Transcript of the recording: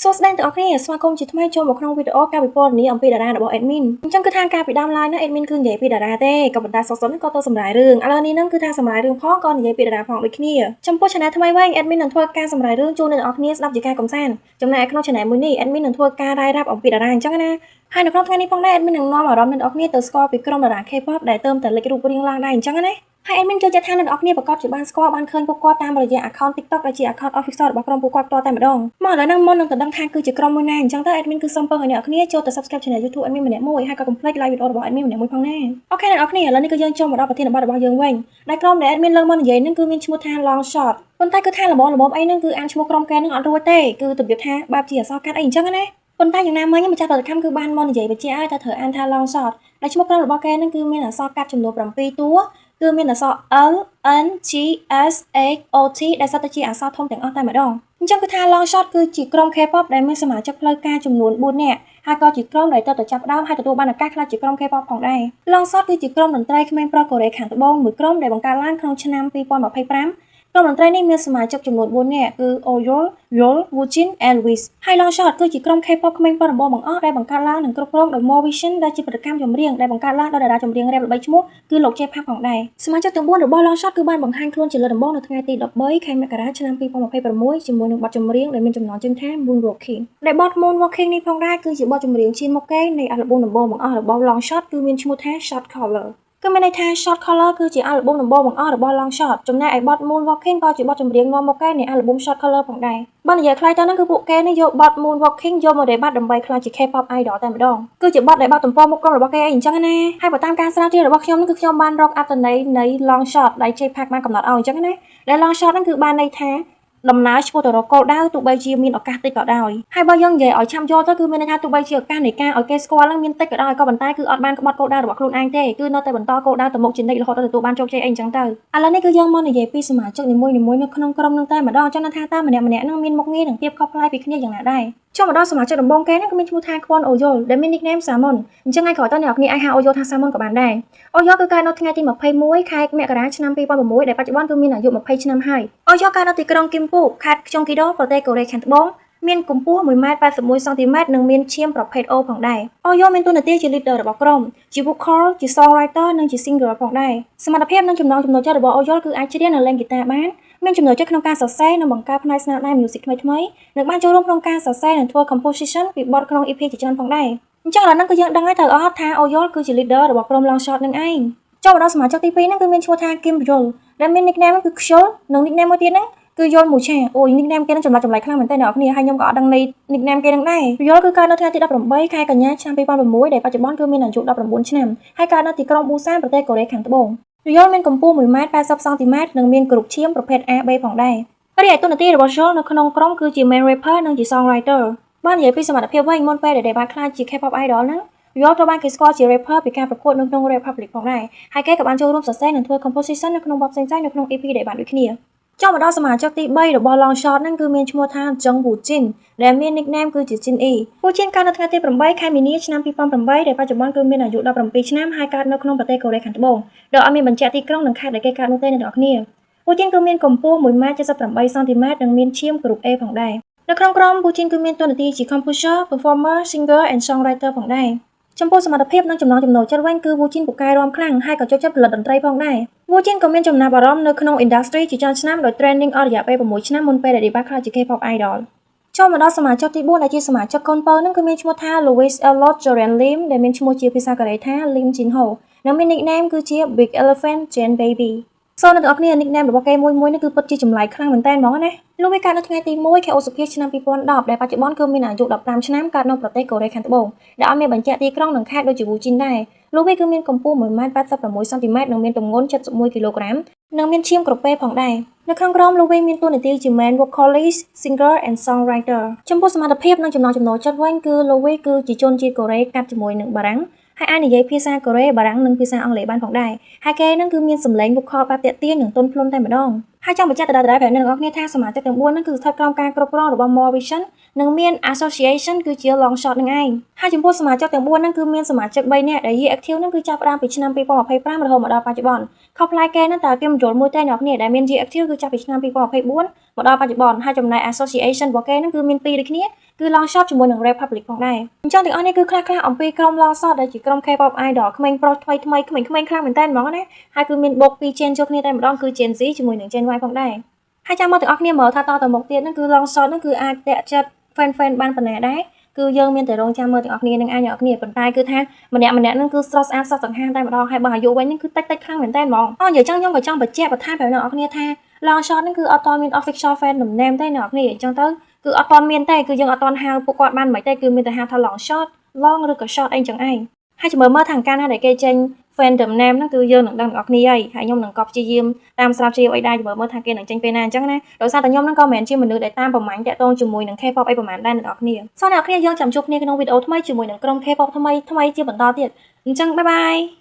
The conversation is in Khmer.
សួស្តីទាំងអស់គ្នាស្វាគមន៍ជាថ្មីចូលមកក្នុងវីដេអូការពិពណ៌នាអំពីតារារបស់ admin អញ្ចឹងគឺថាការពីដើមឡើយនោះ admin គឺនិយាយពីតារាទេក៏ប៉ុន្តែសុកសុនក៏ទៅសម្រាយរឿងឥឡូវនេះនឹងគឺថាសម្រាយរឿងផងក៏និយាយពីតារាផងដូចគ្នាចំពោះ channel ថ្មីវិញ admin នឹងធ្វើការសម្រាយរឿងជូនអ្នកទាំងអស់គ្នាស្ដាប់ជាការកម្សាន្តចំណែកឯក្នុង channel មួយនេះ admin នឹងធ្វើការរាយរាប់អំពីតារាអញ្ចឹងណាហើយនៅក្នុងថ្ងៃនេះផងដែរ admin នឹងនាំអារម្មណ៍អ្នកទាំងអស់គ្នាទៅស្គាល់ពីក្រុមតារា K-pop ដែលទើបតែលេចរូបរាងឡើងដែរអញ្ចឹងណាហើយ admin ចូលចិត្តថាអ្នកទាំងអស់គ្នាប្រកាសជាបានស្គាល់បានឃើញពួកគាត់តាមរយៈ account TikTok ដែលជា account official របស់ក្រុមពួកគាត់ផ្ទាល់តែម្ដងមកឥឡូវហ្នឹងមុននឹងទៅដឹងថាគឺជាក្រុមមួយណាអញ្ចឹងទៅ admin គឺសូមពឹងឲ្យអ្នកនរគ្នាចូលទៅ subscribe channel YouTube admin ម្នាក់មួយហើយក៏កុំភ្លេច like វីដេអូរបស់ admin ម្នាក់មួយផងណាOK អ្នកនរគ្នាឥឡូវនេះគឺយើងចូលមកដល់ប្រធានបទរបស់យើងវិញដែលក្រុមដែល admin លើកមកនិយាយហ្នឹងគឺមានឈ្មោះថា Long Shot ប៉ុន្តែគឺថាល្មមល្មមអីហ្នឹងគឺអានឈ្មោះក្រុមគេហ្នឹងអត់រួចទេគឺរបៀបថាបែបជាអក្សរកាត់អីអញ្ចឹងណាប៉ុន្តែយ៉ាងណាមិញម្ចាស់ផលិតកម្មគឺបានមកនិយាយបញ្ជាក់ឲ្យថាត្រូវអានថា Long Shot ដែលឈ្មោះក្រុមរបស់គេហ្នឹងគឺមានអក្សរកាត់ចំនួន7តួគឺមានអក្សរ L N G S H O T ដែលសុទ្ធតែជាអក្សរធំទាំងអស់តែម្ដងអញ្ចឹងគឺថា Long Shot គឺជាក្រុម K-pop ដែលមានសមាជិកផ្លូវការចំនួន4នាក់ហើយក៏ជាក្រុមដែលទើបតែចាប់ផ្ដើមហើយទទួលបានឱកាសក្លាយជាក្រុម K-pop ផងដែរ Long Shot គឺជាក្រុមតន្ត្រីក្មេងប្រុសកូរ៉េខាងត្បូងមួយក្រុមដែលបង្កើតឡើងក្នុងឆ្នាំ2025ក្រុមតន្ត្រីនេះមានសមាជិកចំនួន4នាក់គឺ Oyol, Yul, Woojin, and Louis ហើយ Long Shot គឺជាក្រុម K-pop ក្មេងប្រុសដំបូងបង្អស់ដែលបង្កើតឡើងនិងគ្រប់គ្រងដោយ More Vision ដែលជាផលិតកម្មចម្រៀងដែលបង្កើតឡើងដោយតារាចម្រៀងរ៉េបល្បីឈ្មោះគឺលោក Jay Park ផងដែរសមាជិកទាំង4របស់ Long Shot គឺបានបង្ហាញខ្លួនជាលើកដំបូងនៅថ្ងៃទី13ខែមករាឆ្នាំ2026ជាមួយនឹងបទចម្រៀងដែលមានចំណងជើងថា Moonwalking ដែលបទ Moonwalking នេះផងដែរគឺជាបទចម្រៀងឈានមុខគេនៃអាល់ប៊ុមដំបូងបង្អស់របស់ Long Shot គឺមានឈ្មោះថា Shot Caller គឺមានន័យថា Shot Caller គឺជាអាល់ប៊ុមដំបូងបង្អស់របស់ Long Shot ចំណែកឯបទ Moonwalking ក៏ជាបទចម្រៀងនាំមុខគេនៃអាល់ប៊ុម Shot Caller ផងដែរបើនិយាយខ្លីទៅហ្នឹងគឺពួកគេនេះយកបទ Moonwalking យកមក debut ដើម្បីក្លាយជា K-pop idol តែម្ដងគឺជាបទដែលបើកទំព័រមុខក្រុមរបស់គេអីអញ្ចឹងណាហើយបើតាមការស្រាវជ្រាវរបស់ខ្ញុំហ្នឹងគឺខ្ញុំបានរកអត្ថន័យនៃ Long Shot ដែល Jay Park បានកំណត់ឲ្យអញ្ចឹងណាដែល Long Shot ហ្នឹងគឺបានន័យថាដំណើរឆ្ពោះទៅរកគោលដៅទោះបីជាមានឱកាសតិចក៏ដោយហើយបើយើងនិយាយឲ្យឆាប់យល់ទៅគឺមានន័យថាទោះបីជាឱកាសនៃការឲ្យគេស្គាល់នឹងមានតិចក៏ដោយក៏ប៉ុន្តែគឺអត់បានក្បត់គោលដៅរបស់ខ្លួនឯងទេគឺនៅតែបន្តគោលដៅទៅមុខជានិច្ចរហូតដល់ទទួលបានជោគជ័យអីអញ្ចឹងទៅឥឡូវនេះគឺយើងមកនិយាយពីសមាជិកនីមួយៗនៅក្នុងក្រុមនឹងតែម្ដងចង់ថាតើម្នាក់ៗនឹងមានមុខងារនិងភាពខុសប្លែកពីគ្នាយ៉ាងណាដែរចូលមកដល់សមាជិកដំបូងគេហ្នឹងគឺមានឈ្មោះថា Kwon Oyol ដែលមាន nickname Salmon អញ្ចឹងថ្ងៃក្រោយទៅអ្នកនរគ្នាអាចហៅ Oyol ថា Salmon ក៏បានដែរ Oyol គឺកើតនៅថ្ងៃទី21ខែមករាឆ្នាំ2006ដែលបច្ចុប្បន្នគឺមានអាយុ20ឆ្នាំហើយ Oyol កើតនៅទីក្រុងគឹមពូខេត្តខ្យុងគីដូប្រទេសកូរ៉េខាងត្បូងមានកម្ពស់1ម៉ែត្រ81សង់ទីម៉ែត្រនិងមានឈាមប្រភេទ O ផងដែរអូយ៉ូមានតួនាទីជា leader របស់ក្រុមជា vocal ជា songwriter និងជា singer ផងដែរសមត្ថភាពនិងចំណង់ចំណូលចិត្តរបស់អូយ៉ូគឺអាចច្រៀងនិងលេងហ្គីតាបានមានចំណូលចិត្តក្នុងការសរសេរនិងបង្កើតផ្នែកស្នាដៃ music ថ្មីៗនិងបានចូលរួមក្នុងការសរសេរនិងធ្វើ composition ពីបទក្នុង EP ជាច្រើនផងដែរអញ្ចឹងឥឡូវហ្នឹងគឺយើងដឹងហើយត្រូវអត់ថាអូយ៉ូគឺជា leader របស់ក្រុម Long Shot នឹងឯងចូលមកដល់សមាជិកទី2ហ្នឹងគឺមានឈ្មោះថា Kim Yul ដែលមាន nickname គឺខ្ជុលនិង nickname មួយទៀតហ្នឹងគឺយល់មូឆាអូយ nickname គេនឹងចម្លែកចម្លែកខ្លាំងមែនទែនអ្នកនរគ្នាហើយខ្ញុំក៏អត់ដឹងនៃ nickname គេនឹងដែរយល់គឺកើតនៅថ្ងៃទី18ខែកញ្ញាឆ្នាំ2006ដែលបច្ចុប្បន្នគឺមានអាយុ19ឆ្នាំហើយកើតនៅទីក្រុងប៊ូសានប្រទេសកូរ៉េខាងត្បូងយល់មានកម្ពស់1ម៉ែត្រ80សង់ទីម៉ែត្រនិងមានគ្រប់ឈាមប្រភេទ AB ផងដែររីឯតួនាទីរបស់យល់នៅក្នុងក្រុមគឺជា main rapper និងជា songwriter បាននិយាយពីសមត្ថភាពវិញមុនពេលដែលបានក្លាយជា K-pop idol ហ្នឹងយល់ត្រូវបានគេស្គាល់ជា rapper ពីការប្រកួតនៅក្នុង Republic ផងដែរហើយគេក៏បានចូលរួមសរសេរនិងធ្វើ composition នៅក្នុងបទផ្សេងៗនៅក្នុង EP ដែលបានដូចគ្នាចូលមកដល់សមាជិកទី3របស់ Long Shot ហ្នឹងគឺមានឈ្មោះថា Jung Woo Jin ដែលមាន nickname គឺជា Jin E Woo Jin កើតនៅថ្ងៃទី8ខែមីនាឆ្នាំ2008ដែលបច្ចុប្បន្នគឺមានអាយុ17ឆ្នាំហើយកើតនៅក្នុងប្រទេសកូរ៉េខាងត្បូងដោយអត់មានបញ្ជាក់ទីក្រុងនិងខេត្តដែលគេកើតនោះទេអ្នកទាំងអស់គ្នា Woo Jin គឺមានកម្ពស់1ម៉ែត្រ78សង់ទីម៉ែត្រនិងមានឈាមក្រុម A ផងដែរនៅក្នុងក្រុម Woo Jin គឺមានតួនាទីជា composer, performer, singer and songwriter ផងដែរចំពោះសមត្ថភាពនិងចំណង់ចំណូលចិត្តវិញគឺ Woo Jin ពូកែរាំខ្លាំងហើយក៏ចូលចិត្តផលិតតន្ត្រីផងដែរ Woo Jin ក៏មានចំណាប់អារម្មណ៍នៅក្នុង industry ជាច្រើនឆ្នាំដោយ training អស់រយៈពេល6ឆ្នាំមុនពេលដែល debut ក្លាយជា K-pop idol ចូលមកដល់សមាជិកទី4ដែលជាសមាជិកកូនពៅនឹងគឺមានឈ្មោះថា Louis Elliot Joran Lim ដែលមានឈ្មោះជាភាសាកូរ៉េថា Lim Jin Ho និងមាន nickname គឺជា Big Elephant Jane Baby សូមអ្នកទាំងអស់គ្នា nickname របស់គេមួយមួយនេះគឺពិតជាចម្លែកខ្លាំងមែនតើហ្មងណាលោកវាកើតនៅថ្ងៃទី1ខែឧសភាឆ្នាំ2010ដែលបច្ចុប្បន្នគឺមានអាយុ15ឆ្នាំកើតនៅប្រទេសកូរ៉េខាងត្បូងដែលអត់មានបញ្ជាក់ទីក្រុងនិងខេត្តដូចជាវូជីនដែរលោកវាគឺមានកម្ពស់1ម៉ែត្រ86សង់ទីម៉ែត្រនិងមានទម្ងន់71គីឡូក្រាមនិងមានឈាមក្រពេផងដែរនៅក្នុងក្រុមលោកវាមានតួនាទីជា main vocalist, singer and songwriter ចំពោះសមត្ថភាពនិងចំណង់ចំណូលចិត្តវិញគឺលោកវាគឺជាជនជាតិកូរ៉េកាត់ជាមួយនឹងបារាំងហើយអាចនិយាយភាសាកូរ៉េបារាំងនិងភាសាអង់គ្លេសបានផងដែរហើយគេនឹងគឺមានសម្លេង vocal បែបទាក់ទាញនិងទន់ភ្លន់តែម្ដង។ ហើយចង់បញ្ជាក់ទៅដល់ប្រាប់អ្នកទាំងអស់គ្នាថាសមាជិកទាំង4ហ្នឹងគឺស្ថិតក្រោមការគ្រប់គ្រងរបស់ More Vision និងមាន Association គឺជា Longshot នឹងឯងហើយចំពោះសមាជិកទាំង4ហ្នឹងគឺមានសមាជិក3នាក់ដែល Year Active ហ្នឹងគឺចាប់ផ្ដើមពីឆ្នាំ2025រហូតមកដល់បច្ចុប្បន្នខុសប្លែកគេហ្នឹងតើគេមយល់មួយទេអ្នកគ្នាដែលមាន Year Active គឺចាប់ពីឆ្នាំ2024មកដល់បច្ចុប្បន្នហើយចំណែក Association របស់គេហ្នឹងគឺមានពីរដូចគ្នាគឺ Longshot ជាមួយនឹង Republic ផងដែរអញ្ចឹងទាំងអស់នេះគឺខ្លះខ្លះអំពីក្រុម Longshot ដែលជាក្រុម K-pop idol ក្មេងប្រុសថ្មីថ្មីក្មេងៗខ្លាំងមែនតើហ្មងណាហើយគឺមានបូកពីរ Gen ចូលគ្នាតែម្ដងគឺ Gen Z ជាមួយនឹង Gen Y ផងដែរហើយចាំមកទាំងអស់គ្នាមើលថាតទៅមុខទៀតហ្នឹងគឺ Longshot ហ្នឹងគឺអាចតាក់ចិត្ត fan fan បានប៉ុណ្ណាដែរគឺយើងមានតែរងចាំមើលទាំងអស់គ្នានឹងឯងអ្នកគ្នាប៉ុន្តែគឺថាម្នាក់ម្នាក់ហ្នឹងគឺស្រស់ស្អាតស្រស់សង្ហាតែម្ដងហើយបើអាយុវិញហ្នឹងគឺតិចតិចខ្លាំងមែនតើហ្មងអូនិយាយចឹងខ្ញុំក៏ចង់បញ្ជាក់បន្ថែមប្រាប់អ្នកនរគ្នាថា Longshot ហ្នឹងគឺអត់ទាន់មាន official fandom name ទេអ្នកនរគ្នាអញ្ចឹងទៅគឺអត់ទាន់មានទេគឺយើងអត់ទាន់ហៅពួកគាត់បានមិនទេគឺមានតែហៅថា Longshot long ឬក៏ short អីចឹងឯងហើយចាំមើលមើលខាងកាលណាដែលគេចេញ fandom name ហ្នឹងគឺយើងនឹងដឹងទាំងអស់គ្នាហើយហើយខ្ញុំនឹងក៏ព្យាយាមតាមស្រាវជ្រាវអីដែរចាំមើលមើលថាគេនឹងចេញពេលណាអញ្ចឹងណាដោយសារតែខ្ញុំហ្នឹងក៏មិនមែនជាមនុស្សដែលតាមប្រមាញ់តាក់ទងជាមួយនឹង K-pop អីប្រហែលដែរអ្នកនរគ្នាសូមអ្នកនរគ្នាយើងចាំជួបគ្នាក្នុងវីដេអូថ្មីជាមួយនឹងក្រុម K-pop ថ្មីថ្មីជាបន្តទៀតអញ្ចឹង bye bye.